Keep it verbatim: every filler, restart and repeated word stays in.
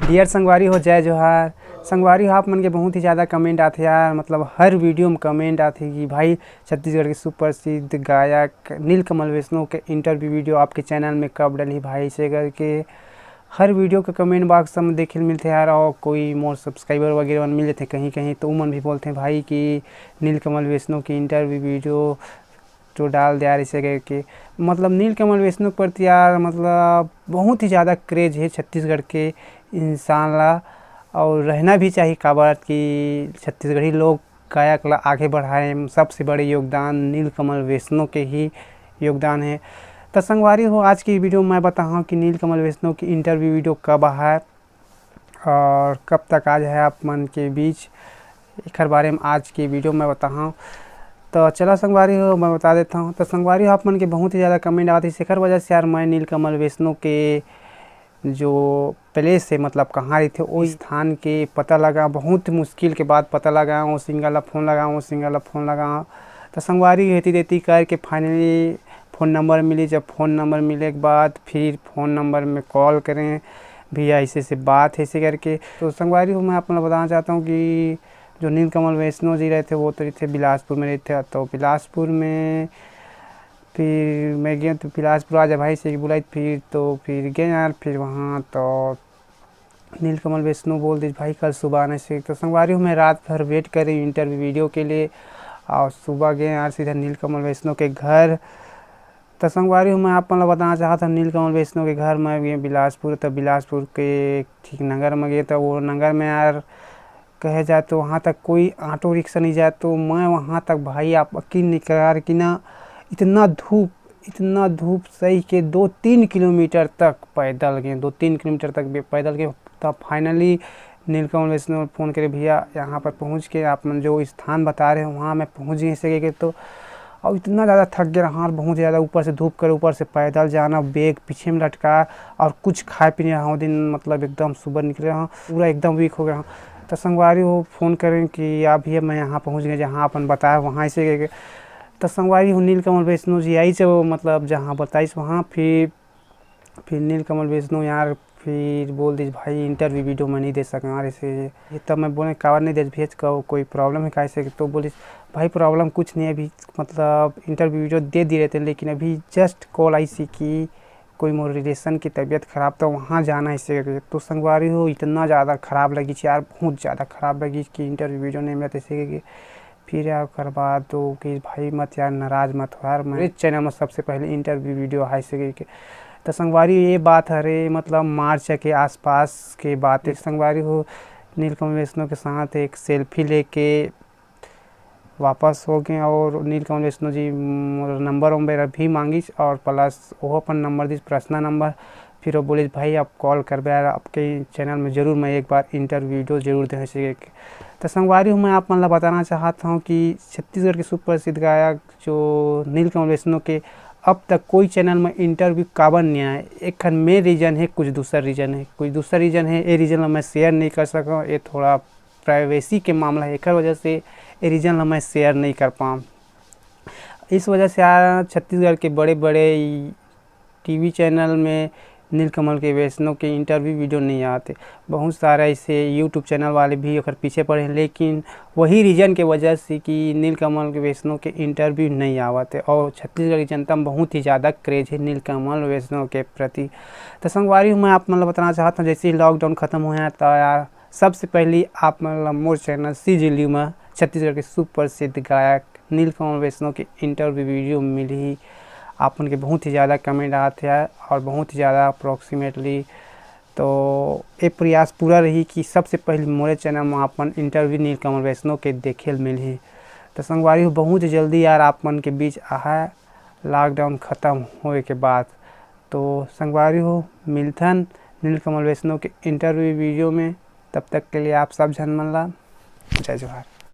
Dear संगवारी हो, जय जोहार। संगवारी हो, आप मन के बहुत ही ज़्यादा कमेंट आथे यार, मतलब हर वीडियो में कमेंट आथे कि भाई छत्तीसगढ़ के सुप्रसिद्ध गायक नीलकमल वैष्णव के इंटरव्यू वीडियो आपके चैनल में कब डलही भाई, ऐसे करके हर वीडियो के कमेंट बॉक्स में देखे ल मिलथे यार। और कोई मोर सब्सक्राइबर वगैरह मन मिल जाथे कहीं कहीं, तो उमन भी बोलथे भाई कि नीलकमल वैष्णव के इंटरव्यू वीडियो तो डाल दे यार, ऐसे करके। मतलब नीलकमल वैष्णव के प्रति यार, मतलब बहुत ही ज़्यादा क्रेज है छत्तीसगढ़ के इंसान ला, और रहना भी चाहिए, काबर कि छत्तीसगढ़ी लोग गायक ला आगे बढ़ाए में सबसे बड़े योगदान नीलकमल वैष्णव के ही योगदान है। तो संगवारी हो, आज की वीडियो में मैं बताऊँ कि नीलकमल वैष्णव की इंटरव्यू वीडियो कब है और कब तक आज है आप मन के बीच, एकर बारे में आज की वीडियो में बताऊँ। तो चला संगवारी हो, मैं बता देता हूँ। तो संगवारी हो, आप मन के बहुत ही ज़्यादा कमेंट आते, एकर वजह से यार मैं नीलकमल वैष्णव के जो प्लेस है, मतलब कहाँ रहिथे, ओ स्थान के पता लगा, बहुत मुश्किल के बाद पता लगा। ओ सिंगर ला फ़ोन लगा, ओ सिंगर ला फ़ोन लगा, तो संगवारी हेती देती करके फाइनली फ़ोन नंबर मिली। जब फ़ोन नंबर मिले के बाद फिर फ़ोन नंबर में कॉल करें, भैया ऐसे ऐसे बात है, ऐसे करके। तो संगवारी हो, मैं आप मन ला बताना चाहता हूँ कि जो नीलकमल वैष्णव जी रहते, वो तो रहते बिलासपुर में रहते, तो बिलासपुर में फिर मैं गया तो बिलासपुर आ जा भाई से बुलाई, फिर तो फिर गए यार, फिर वहाँ तो नीलकमल वैष्णव बोल दिस भाई कल सुबह आना से। तो संगवारी हो, मैं रात भर वेट करे इंटरव्यू वीडियो के लिए, और सुबह गए यार सीधा नीलकमल वैष्णव के घर। तो संगवारी हो, मैं आप मन ला बताना चाहत हूँ, नीलकमल वैष्णव के घर मैं गए बिलासपुर। तो बिलासपुर के ठीक नगर में गए, तो वो नगर में यार कहे जाए तो वहाँ तक कोई ऑटो रिक्शा नहीं जाए, तो मैं वहाँ तक भाई आप यकीन नहीं कर कि ना, इतना धूप, इतना धूप सही के दो तीन किलोमीटर तक पैदल गए, दो तीन किलोमीटर तक भी पैदल गए। तब फाइनली नीलकमल वैष्णव फ़ोन करे, भैया यहाँ पर पहुँच के आप मन जो स्थान बता रहे हो वहाँ मैं पहुँच गए, ऐसे के तो। और इतना ज़्यादा थक गए रहा, बहुत ज़्यादा ऊपर से धूप करे, ऊपर से पैदल जाना, बैग पीछे में लटका, और कुछ खाए पीने रहा दिन, मतलब एकदम सुबह निकले रहा, पूरा एकदम वीक हो गया। तो संगवारी हो फ़ोन करें कि आप भैया मैं यहाँ पहुँच गए जहाँ अपन बताया वहाँ, ऐसे के। तो संगवारी हो नीलकमल वैष्णव जी आई से वो, मतलब जहाँ बताइस वहाँ, फिर फिर नीलकमल वैष्णव यार फिर बोल दिस भाई इंटरव्यू वीडियो मैं नहीं दे सकूँ यार, ऐसे। ये तब मैं बोले काबर नहीं दे भेज का, कोई प्रॉब्लम है कैसे? तो बोलिस भाई प्रॉब्लम कुछ नहीं है, अभी मतलब इंटरव्यू वीडियो दे दिए रहते हैं, लेकिन अभी जस्ट कॉल आई सी कि कोई मोर रिलेशन की तबीयत ख़राब, तो वहाँ जाना है, ऐसे करके। तो संगवारी हो इतना ज़्यादा ख़राब लगी यार, बहुत ज़्यादा ख़राब लगी कि इंटरव्यू वीडियो नहीं मिला, ऐसे करके। फिर यार ओकर बाद तो कि भाई मत यार नाराज मत हो यार, मेरे चैनल में सबसे पहले इंटरव्यू वीडियो है, ऐसे करके। तो संगवारी ये बात हरे मतलब मार्च के आसपास के बात है। संगवारी हो नीलकमल वैष्णव के साथ एक सेल्फी लेके वापस हो गए, और नीलकमल वैष्णव जी मोर नंबर वंबर भी मांगिस, और प्लस वो अपन नंबर दिस, पर्सनल नंबर। फिर वो बोलिस भाई आप कॉल करबे यार, आपके चैनल में जरूर मैं एक बार इंटरव्यू वीडियो जरूर देना चाहिए। तो संगवारी हो मैं आप मन ला बताना चाहत हूँ कि छत्तीसगढ़ के सुप्रसिद्ध गायक जो नीलकमल वैष्णव के अब तक कोई चैनल में इंटरव्यू काबर नहीं आए, एक मेन रीजन है, कुछ दूसरा रीजन है, कुछ दूसरा रीजन है, ये रीजन ला मैं शेयर नहीं कर सकूँ, ये थोड़ा प्राइवेसी के मामला है, एकर वजह से ये रीजन ला मैं शेयर नहीं कर पाऊँ। इस वजह से यार छत्तीसगढ़ के बड़े बड़े टीवी चैनल में नीलकमल के वैष्णव के इंटरव्यू वीडियो नहीं आते। बहुत सारे ऐसे यूट्यूब चैनल वाले भी ओकर पीछे पड़े हैं, लेकिन वही रीजन के वजह से कि नीलकमल के वैष्णव के इंटरव्यू नहीं आवत है, और छत्तीसगढ़ की जनता में बहुत ही ज़्यादा क्रेज है नीलकमल वैष्णव के प्रति। तो संगवारी हो मैं आप मन ला बताना चाहता हूँ, जैसे ही लॉकडाउन खत्म हुआ है तो यार सबसे पहले आप मन ला मोर चैनल सी जी ल्यू में छत्तीसगढ़ के सुप्रसिद्ध गायक नीलकमल वैष्णव के इंटरव्यू वीडियो मिलही। आप मन के बहुत ही ज़्यादा कमेंट आत है और बहुत ही ज़्यादा अप्रोक्सीमेटली, तो ये प्रयास पूरा रही कि सबसे पहले मोरे चैनल में आप मन इंटरव्यू नीलकमल वैष्णव के देखे ल मिलही। तो संगवारी हो बहुत ही जल्दी यार आप मन के बीच आहा लॉकडाउन खत्म होए के बाद। तो संगवारी हो मिलथन नीलकमल वैष्णव के इंटरव्यू वीडियो में। तब तक के लिए आप सब झन मन ला जय जोहार।